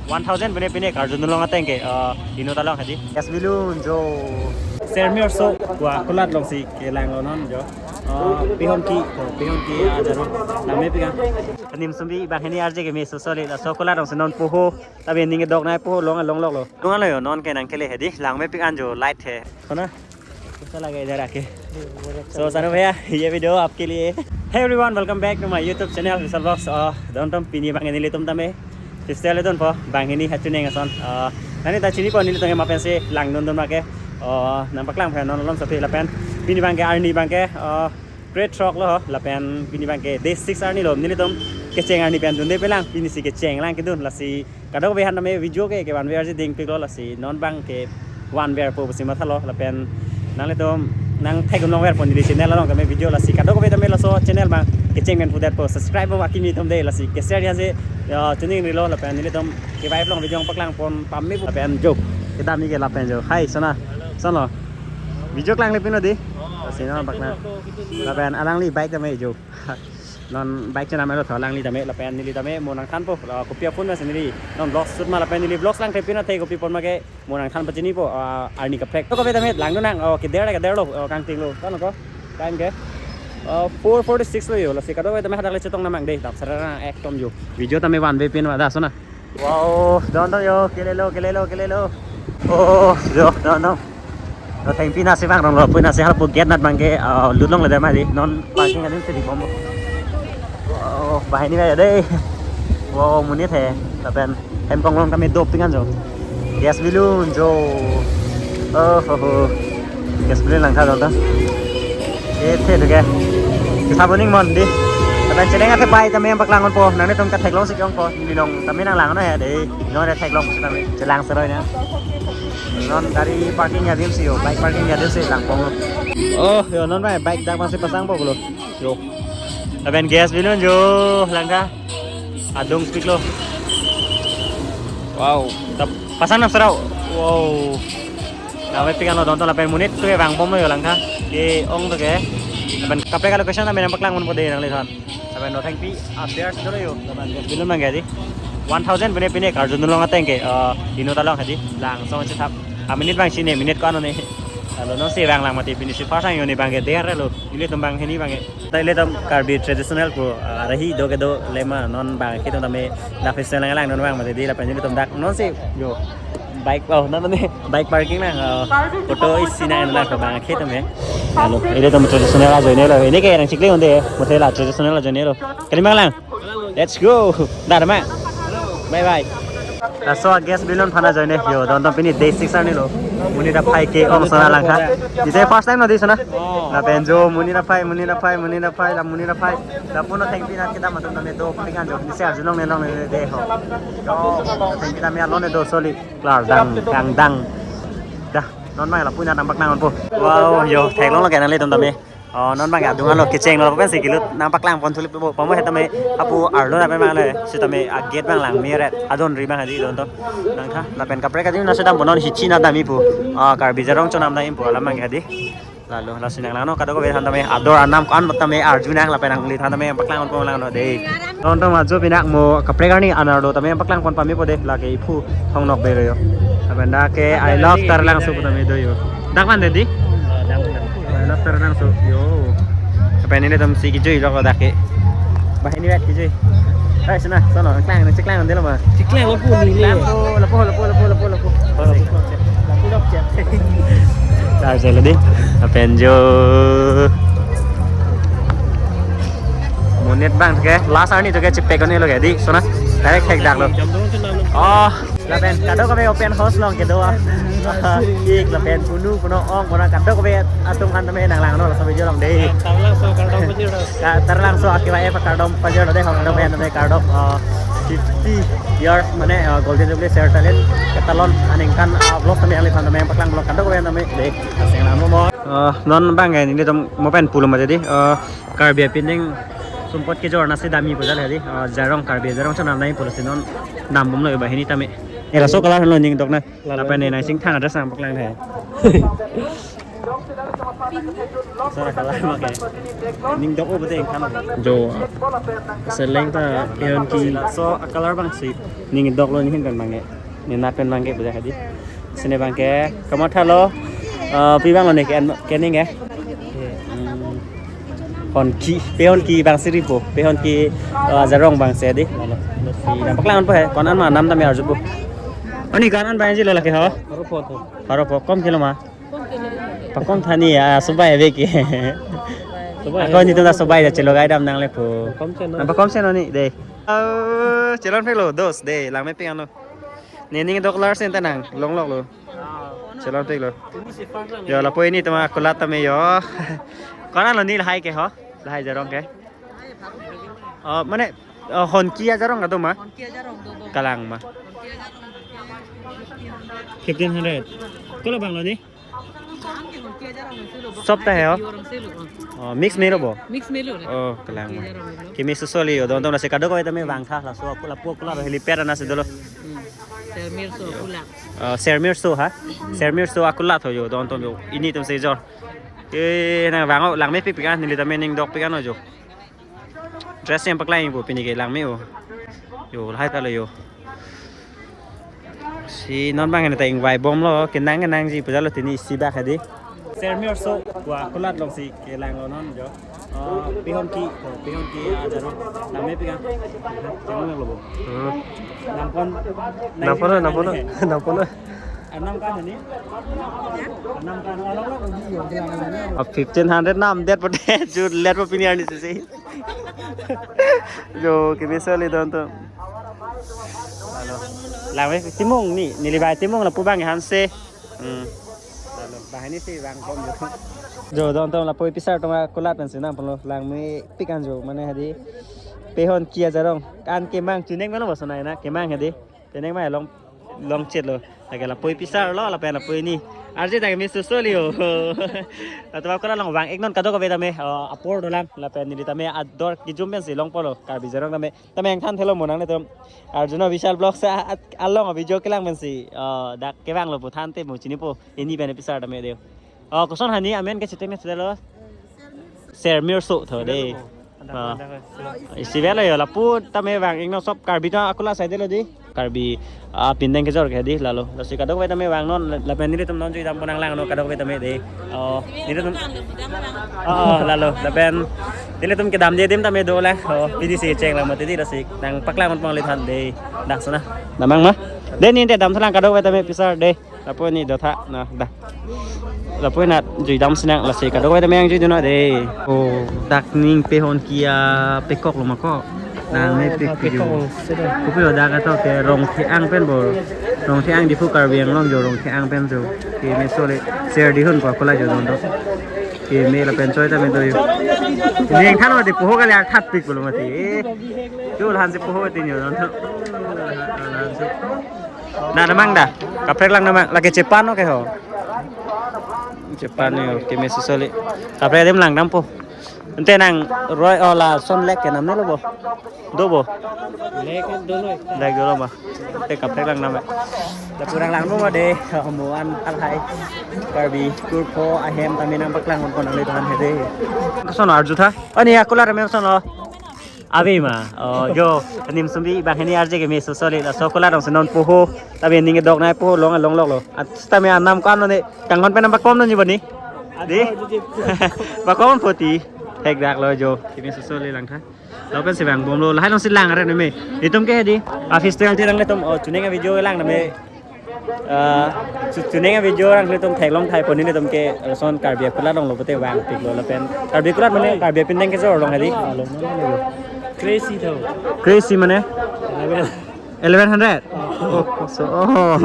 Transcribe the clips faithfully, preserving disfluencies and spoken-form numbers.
One thousand pine pine karjudun long ateng ke, uh, inut along hadi. Gas bill un jo. Sermi orso wa kulat long si kelang lo non jo. Uh, pihon ki, oh, pihon ki aja no. Langmepik an. Nim sumbi banghini arje ke me so soli laso kulat long si non poho. Tapi ning dok nai poho long long lok lo. Dungan lo yo non ke nangkele hadi. Langmepik an jo light he. Kona? कैसा लगा इधर आके? So, सानू भैया, ये वीडियो आपके लिए। Hey everyone, welcome back to my YouTube channel, Vishal Vlogs. Uh, don tom pini bang nelitum tame festival don po, banghini hachineng ason. Uh, nani ta chinipo nelitum ke ma pensi langdun dun ma ke. Uh, nangpaklang phe non lom sapi lapen. Pini bang ke arni bang ke, uh, grade throk lo ho, lapen pini bang ke day six arni lo, nelitum kecheng arni pen dunde pelang, pini si kecheng lang kedun, lasi kadokave aphan tame video ke kevanver si dingpik lo, lasi non bang ke vanver po pusi mathalo, lapen nanglitum nangthek un longver po neli channel along tame video, lasi kadokave tame laso channel bang kecheng pen pudet po subscribe bom akimi tum de, lasi ke-share ya si, ya, tuning rilo, lapen nelitum ke vibe long video paklang pon pame po, lapen jo kedam ni ke lapen jo. Hai, sona. Sono. Video klang le pino di. Sino bak na. Lapen alangli bike tame jo. Non bike chenam elo tho alangli tame lapen neli tame mo nangthan po. La kopi apun ma si neli. Non vlog shoot ma lapen neli vlog lang thepin athe kopi pon ma ke mo nangthan pachini po, ah, arni kaprek. To kopi tame langdun nang. Oh, keder keder lo, oh, kangting lo. Kan ko? Time ke? Oh, four forty-six lo yo. Lasi kadokave tame hadak le chetong namang de. Dap sarana ekdom jo. Video tame vanve pin ma da sona. Wow, don don yo, kelelo, kelelo, kelelo. Oh, yo, don don. Lo thengpi na si bang rong lo, pui na si hal pu gate nat bang ke, ah, lut long le dam di, non parking adim si di bom. Oh, banghini ya dei. Wow, monit he, lapen hem kong long kami dop tingan jo. Gas bill un jo. Oh, ho, ho. Gas bill langtha don ta. Eh, the tu ke. Kita boning mon di. Lapen cheneng athe pai tame paklang po. Nanglitum katheklong si ke-ong po. Neli long tame nanglang no ya dei. Non theklong si tame chelang seroi na. Non gari parking ya dim si yo. Bike parking ya dim si lang pon. Oh, yo non bike dak masih pasang po lo. Yo. Lapen gas bill un jo langtha. Adung speed lo. Wow. Tap pasang nam serau. Wow. Langmepik an lo don to lapen monit tu ke bang bom lo yo langtha. Ke-ong tu ke. Lapen kaprek a-location tame nangpaklang pon po de nangliphan. Lapen lo thengpi upstairs dolo yo. Lapen gas bill un bang ke di. One thousand pine pine karjudun long ateng ke, eh, inut along hadi. Langsong chethap. A minute bang chine minute ko-an ne. Alo non si bang lang mati pini si first time yo ni bang ke der lo. Nelitum banghini bang ke. Ta ilitum Karbi traditional pu, ah, arahi do kedo lema non bang kitum tame dak festival lang lang non bang mati di lapen ilitum dak non si yo bike, oh, non tame bike parking lang, oh, photo isi nang nang bang kitum he. Lalu, ilitum traditional ajoine lo. Ini ke nangchikli un de, mate la traditional ajoine lo. Kali mang lang. Let's go. Dah, dah, Mak. Bye bye. Laso gas bill un aphan ajoine yo don don pini day six arni lo. Monit aphai ke-ong sona langtha. Ite first time no di sona. Lapen jo monit aphai, monit aphai, monit aphai, la monit aphai. Lapuno thengpi nat kedam atum tame do ping an jo. Nisi arjulong ne long ne de ho. Yo, thengpi tame alone do soli. Klar dang dang dang. Dah, non mai lapu nat nangpaklang pon po. Wow, yo theklong lo ke nanglitum tame. Oh, non bang adung alo kecheng lo pensi kilut nangpaklang pon thulik po pamo hetame apu arlo na pe mang le sitame a gate bang langme ret adon ri bang hadi don to langtha lapen kaprek adim na sedam bonon hichi na dami pu, ah, Karbi Jarong chonam dami pu alam bang hadi. Lalu lasi nanglang no kadokave than tame ador anam ko-an tame arju nang lapen nangli than tame paklang pon lang no de. Nonton ajo pinak mo kaprek arni an arlo tame paklang pon pame po de lake iphu thong nok be ro yo. Lapen dak ke I love Taralangso pu tame do yo. Dak man de di? I love Taralangso yo. Lapen nelitum si kejui lo dak ke. Banghini vet kejui. Hai sona, sono klang nang cheklang delo ma. Cheklang lo pu ni le. Lapu, lapu, lapu, lapu, lapu, lapu. Lapu, lapu, lapu. Tar chelo di. Lapen jo. Monit bang ke last arni tu ke chipek kone lo ke di sona direct thek dak lo. Oh, lapen kadokave open house long kedo. Ik lapen punu puno ong puno kadokave atum kan tame nanglang no laso video long de. Taralangso kardom pajir lo. Ka Taralangso akiwa e pa kardom pajir lo de ho kardom e tame kardom, ah, fifty years mane, ah, Golden Jubilee ser talent ketalon aningkan, ah, vlog tame aliphan tame paklang vlog kadokave tame de. Aseng lang mo. Ah, non bang ke nelitum mo pen pulo ma jadi, ah, Karbi apining sumpot kejor nasi dami pu jal hadi, ah, Jarong Karbi Jarong chonam dami pulo si non dam bom lo banghini tame. Era so kalar lo ning dok na. Lapen ne nang sing thang address nangpaklang he. Sara color abang ke. Ning dok-o bete ingkhan. Jo. Seleng ta pehon ki. So color abang si ning doklo nihin pen abang ke. Ni nat pen abang ke puja hadi. Sini abang ke. Kamatha lo. Eh, pi abang lo ni ke, ke ning ke. Hmm. Hon ki, pehon ki abang si ripo. Pehon ki, eh, ajarong abang si di. Si nang paklang po he. Ko-an ma nam tame arjupo. Ani ko-an abang ji lo lake ho. Pharo pho. Pharo pho, kom kilo ma. Pakom thani ya, subai ave ke. Subai. Ako ni tu ta subai ya, chelo gai dam nang le po. Pakom chen no. Nang pakom chen no ni, de. Oh, chelon phek lo, dos, de, langmepik anlo. Ni ning dok lar sen ta nang, longlok lo. Chelon phek lo. Yo, lapu ini tema kulat tame yo. Ko-an lo ni lahai ke ho? Lahai ajarong ke. Oh, mane, oh, hon ki ajarong kadoma? Hon ki ajarong do bo. Kalang ma. Hon ki ajarong do. Fifteen hundred. Ko-an abang lo ni? Sob ta he ho? Oh, mix melo bo? Mix melo le. Oh, kalang. Keme sosoli yo, don don lasi kadokave tame vangtha, laso aku lapu aku la helipad anat si dolo. Hmm. Sermirso akulat. Oh, Sermirso ha? Sermirso akulat ho yo, don don yo. Ini atum si jo. Eh, nang vang-o, langmepik pik an, neli tame ning dokpik anlo jo. Dress yang paklang ingpo pini ke langme-o. Yo, lahai ta lo yo. Si non abang ta ingvai bomlo, kenang kenangji puja lo tini isi bak hadi. Sermirso, wa kulat along si kelang lo non jo. Eh, pehon ki, ko pehon ki ajarong. Langmepik an. Jang lo bo. Hmm. Nampon. Nampon, nampon, nampon. Anam kan ni? Anam kan, along lo di yo, kelang lo. Ab fifteen hundred nam det pote, jut let po pini arni si. Jo, keme sosoli don to. Lalo. Langme timung ni, neli bai timung lapu abang hanse. Hmm. Lalo, bahani si vang bom jo. Jo, don to lapu episar tong kulat pen si nang pon lo langmepik an jo, mane hadi. Pehon ki ajarong, kan kemang chuning melo boso nai na, kemang hadi. Chuning ma long, long chet lo. Lake lapu episar lo, lapen lapu ini. Arje ta keme sosoli yo. Latum akulat along vang-ik non kadokave tame, eh, apor dolang, lapen neli tame ador kijum pen si longpo lo, Karbi ajarong tame. Tame ingthan thelo mo nanglitum. Arjuna Vishal Vlogs a-, at-, along video kelang pen si. Eh, dak kevang lo pu than te mo chinipo. Ini pen episar tame de. Oh, koson hani amen ke chiteng ne thelo. Sermirso tho de. Ah. Isi velo yo lapu tame vang-ik non sob Karbi ta akulat asai de lo di. Karbi, ah, pindeng kejor ke di lalo. Lasi kadokave tame vang non la-, lapen nelitum non jui dam pon nang lang non kadokave tame de. Oh, nelitum. Oh, lalo lapen nelitum kedamji adim tame dolang. Oh, pini si cheng lang mati di lasi nang paklang pon pon le than de. Dak sana. Namang ma. De ni de dam thalang kadokave tame episar de. Lapu ini dotha na dah. Lapu na jui dam si nang lasi kadokave tame nang jui dun non de. Oh, dak ning pehon ki apekok lo ma ko. Nang ne pek pek jo. Kopi lo dak ato ke Rongtheng pen bo. Rongtheng Diphu Karbi Anglong jo Rongtheng pen jo. Keme sosoli ser dihun ko kola jo don do. Keme lapen choi tame do yo. Ni ingthan lo di poho kali akhat pik pulo mati. Eh. Jo lahan si poho tin yo don do. Lahan si. Na namang dah. Kaprek lang namang. Lake chepan oke ho. Chepan yo keme sosoli. Kaprek adim lang dampo. Ante nang roi o lason lek ke nam ne lo bo. Do bo. Lek do lo. Lek do lo ma. Te kaprek lang nam. Lapu rang lang mo de. Mo an alhai. Karbi kurpo ahem tame nang paklang kon kon le than hede. Koson arju tha. Ani akulat tame koson lo. Ave ma. Oh, jo, nim sumbi bang hini arje keme sosoli laso akulat along si non poho. Tame ning dok nai poho long longlok lo. At tame anam ko-an lo ne kanghon pen nang pakom non ni bani. Di. Pakom poti. Hek dak lo jo. Keme sosoli lang tha. Lapen si vang bom lo. Lahai along si lang are ne me. Itum ke di. A festival ti lang le tum, oh, chuning video lang ne me. Ah, chu-, chuning video rang nelitum theklong thai pon nelitum ke lason Karbi akulat along lo pute vang pik lo lapen. Karbi akulat mane Karbi apindeng kejor along hadi. Crazy tho. Crazy mane? Eleven. Eleven hundred? Oh, so, oh.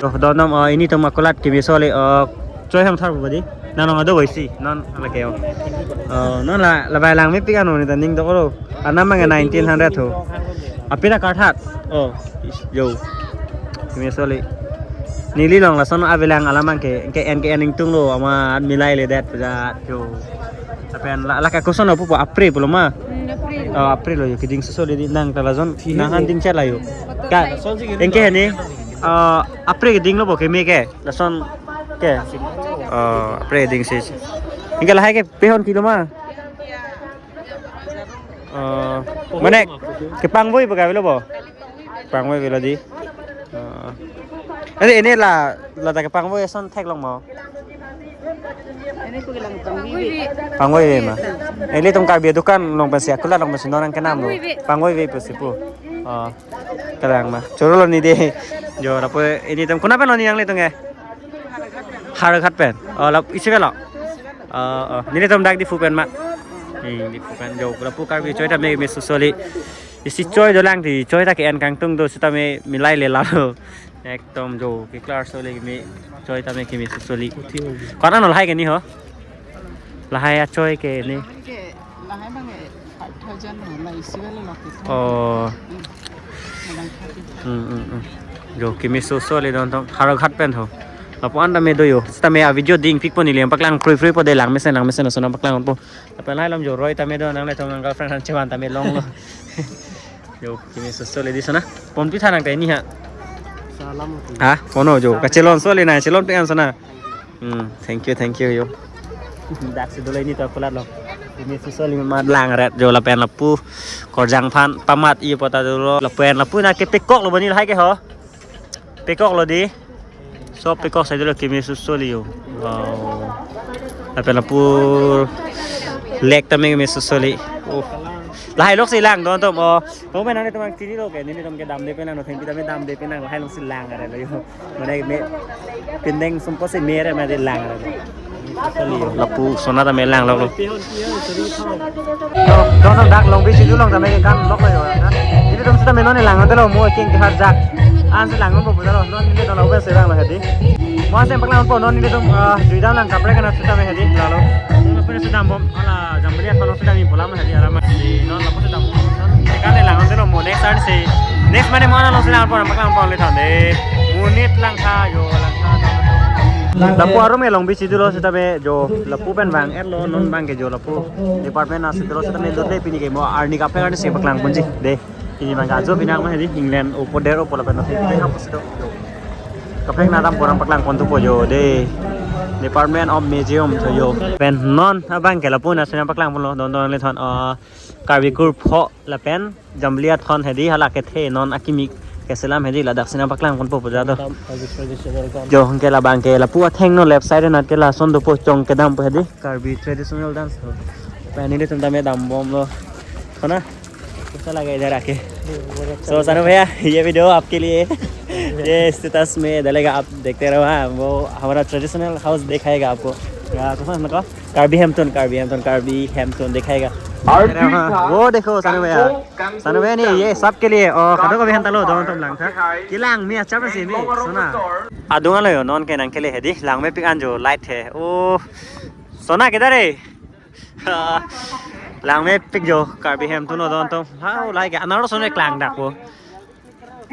Oh, don nam, oh, ini tum akulat keme sosoli, oh, choi ham thar badi. Nang nong ado boisi, non lake yo. Oh, non la, la bai langmepik ano ni ta ning doklo. Anam abang nineteen hundred tho. Apira card hat. Oh, is-, yo. Keme sosoli. Neli long lason avelang alam abang ke, ke en ke en ingtung lo, amat milai le det pejat yo. Lapen la, lake koson lo pupo apre pulo ma. Hmm, apre. Oh, apre lo yo, keding sosoli di nang ta lason, nang han ding chat la yo. Ka, en ke ni, oh, apre keding lo bo keme ke, lason Ke? Oh, pre ding si. Anke lahai ke pehon kilo ma? Oh, mane kepangvoi ba kavelo bo? Pangvoi avelo dei. Oh. Ante ini la, la ta kepangvoi ason theklong ma? Ini ko lang pangvoi. Pangvoi ave ma. Ilitum Karbi adukan along pensi, akulat along pensi non nangkenamlo. Pangvoi ave pusi pu. Oh. Kalang ma. Chorolo ni dei. Jo, lapu ilitum konat pen lo ni nanglitum ke? Howraghat pen. Oh, lap isi pen lo. Oh, oh. Nelitum dak Diphu pen ma. Hmm, Diphu pen jo. Lapu Karbi choi ta me, me sosoli. Isi choi dolang dei, choi ta ke-en kangtung do, seta me milai le lalo. Ekdom jo, keklar soli me choi ta me keme sosoli. Konat lo lahai ke ni ho? Lahai achoi ke ni. Ke, lahai abang ke five thousand ho, la isi ave lo ke. Oh. Hmm. Malang thirty. Hmm, hmm, hmm. Jo, keme sosoli don tong, Howraghat pen ho. Lapu an ta me do jo. Seta me a video dingpikpo, neli nangpaklang kroi kroi po dei, langmesen, langmesen ason nangpaklangpo. Lapen lahai alam jo roi ta me do, nanglitum nang girlfriend an chevan ta me longlo. Jo, keme sosoli dei sona. Ponpi tha nang ta ini ha? Salam. Ha? Pono jo. Kachelon soli na, chelonpik an sona. Hmm, thank you, thank you jo. Dak si dolo ini to akulat lo. Keme sosoli mat lang ret jo lapen lapu. Korjang aphan pamat-i po ta dolo. Lapen lapu na kepekok lo bani lahai ke ho. Pekok lo dei. So pekok sai dolo keme sosoli jo. Wow. Lapen lapu lek ta me keme sosoli. Oh. Lahai lok si lang don tong. Oh. Mo men nanglitum chini lo ke, nelitum kedamde penang, nothengpi ta me damde penang, lahai along si lang are lo jo. Mane me pindeng sumpot si me are mane lang are lo. Lapu sona ta me lang lok lo. Don tong dak Longbi Chidu along ta me kan lok lo jo. Nelitum seta me non lang ante lo mo king ke harjak. An si lang mo puta lo, non nelitum lo ben si lang lo hedi. Mo asem paklang po non nelitum, ah, duidam lang kaprek kana seta me hedi lalo. Lapu seta bom. Hala, Jambili athon along si damji pu alam hedi alam hedi non lapu si dam. Kan lang ante lo mo next time si. Next mane mo along si lang po, nangpaklang po le thon dei. Monit langtha jo, langtha. Lapu arum ke Longbi Chidu lo seta me jo lapu pen vang-et lo non abang ke jo lapu. Department asi lo seta me lut le pini ke mo arni kaprek arni si paklang ponji dei. Pini abang ke ajo pinak ma hedi England opo der opo lapen nothengpi hap si do. Kaprek na dampo nangpaklang pon thupo jo dei. Department of Museum to jo. Pen non abang ke lapu na sena paklang ponlo don don le thon, ah, Karbi kur pho lapen Jambili athon hedi hala kethe non akimi keselam hedi ladak sena paklang ponpo pu ja do. Dam, Karbi traditional dance. Jo anke labang ke lapu athengno left side anat ke lason dopo chong kedampo hedi Karbi traditional dance ho. Pen nelitum ta me dambomlo. Kona? कैसा लगा इधर आके? बहुत अच्छा So लगा। सानू भैया, ये वीडियो आपके लिए। ये स्टेटस में डलेगा, आप देखते रहो। हाँ, वो हमारा ट्रेडिशनल हाउस दिखाएगा आपको। या, कौन सा उनका? Karbi Hemtun, Karbi Hemtun, Karbi Hemtun दिखाएगा। Arbi हाँ, khan वो देखो सानू भैया। Kangkung, सानू भैया नहीं, Kangkung, ये सबके लिए। ओ, Kangkung, kado Karbi Hemtun lo, don tong langtha. Kangkung, kilang mi achar si mi, Kangkung, sona. Adung alo jo, non ke nangkele hedi, langmepik an jo light he. O, sona किधर है? Langmepik jo, Karbi Hemtun lo don tong. Wow, like, anaro sone klang dak po.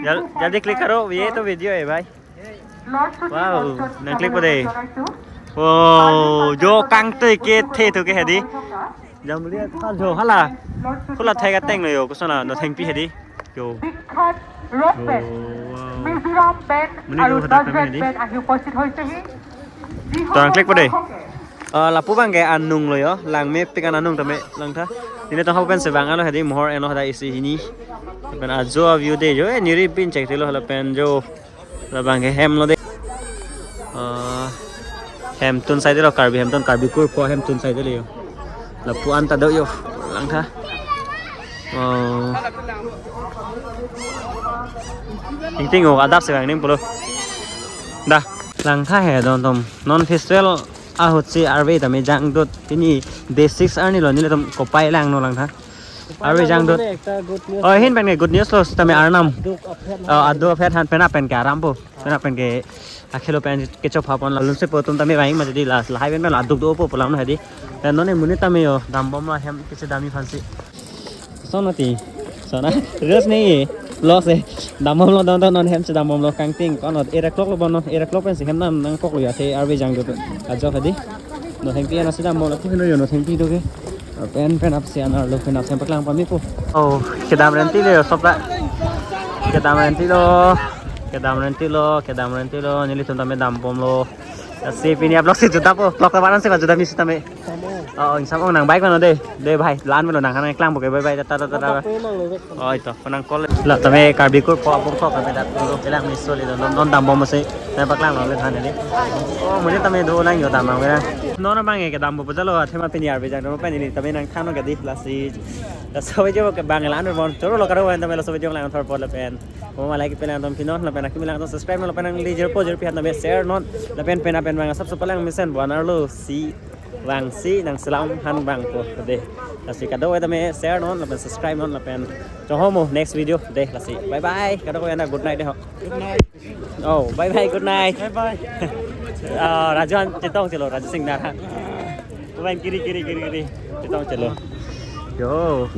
Jal-, jaldi click karo, ye to video hai bhai. Wow, nang click po dei. Wow, jo kangtui kethe thu ke hedi. Jambili athon jo hala. Hula thai ka teng lo jo, kosona nothengpi hedi. Jo. বিখ্যাত rock band, Oh, wow. Mizoram band Muni আৰু do hadak দল tame band hedi. Band আহি উপস্থিত হৈছেহি। To nang click po dei. Ah, lapu abang ke anung lo jo, langmepik an anung tame langtha. Nelitum hapu pen si vang alo hedi mohor enlo hadak isi hini. Pen ajo a view dei jo, eh, niri bin chek tilo hala pen jo. Labang ke hem lo dei. Ah, Hemtun sai dei lo, Karbi Hemtun, Karbi kur pho Hemtun sai dei lo jo. Lapu an ta do jo, langtha. Oh. Ting ting o adap si vang ning pulo. Da, langtha he don tong. Non festival ahut si arve tame jangdut pini day six arni lo nelitum kopai langno langtha. Arve jangdut. একটা good news. Oh, ahin pen ke good news lo tame arnam. Duk apher Oh, adu apher han pen pen ke aram po. Pen pen ke akhelo pen kechopha pon lo lun se po tum tame vang ma hedi last lahai pen pen la duk do po pu alam hedi. Pen non ne monit tame jo dambomlo hem kisi damji aphan si. Sona ti. Sona. Reels nahi. Vlogs hai. Dambomlo don don non hem si dambomlo kangting. Konot eight o'clock lo bon non. Eight o'clock pen si hem nang nangkoklo jo athe arve jangdut. Ajo hedi. Nothengpi an asi dambomlo. Pu heno jo nothengpi do ke. Pen pen apsi an arlo pen apsi paklang pami po. Oh, kedam renti le jo sop la. Kedam renti lo. Kedam renti lo. Kedam renti lo. Nelitum tame dambomlo. Lasi pini a-vlog si juda po, vlog ta baran si ba juda misi tame. Oh, ingsam ong nang bike mano de. De bhai, lan melo nang han klang bo ke bye bye, tata tata tata. Oi to, penang call. La tame Karbi kur po abong thok tame dak dulu kelang miso le non non dambom si. Tame paklang lo le than ni. Oh, muni tame do lang yo dam mang bera. Non abang ke dambom pujalo, athema pini arbe jang dam pen ni tame nang than ke di lasi. Laso video ke bang lan bon. Choro lo karo tame laso video lang thor po lapen. Mo malai ke pelang tom pinon lapen akimi lang tom subscribe lapen nang lejer po jer pihat tame share non lapen pen apen bang sab so palang mesen bo anerlo si vangsi nang selam han bang po de. Lasi kadokave tame share non lapen subscribe non lapen chonghomo next video de lasi. Bye bye. Kadokave na good night de ho. Good night. Oh, bye bye, good night. Bye bye. Ah, Raju han chetong chelo, Raju Singnar. Bye bye, kiri kiri kiri kiri. Chetong chelo. Yo.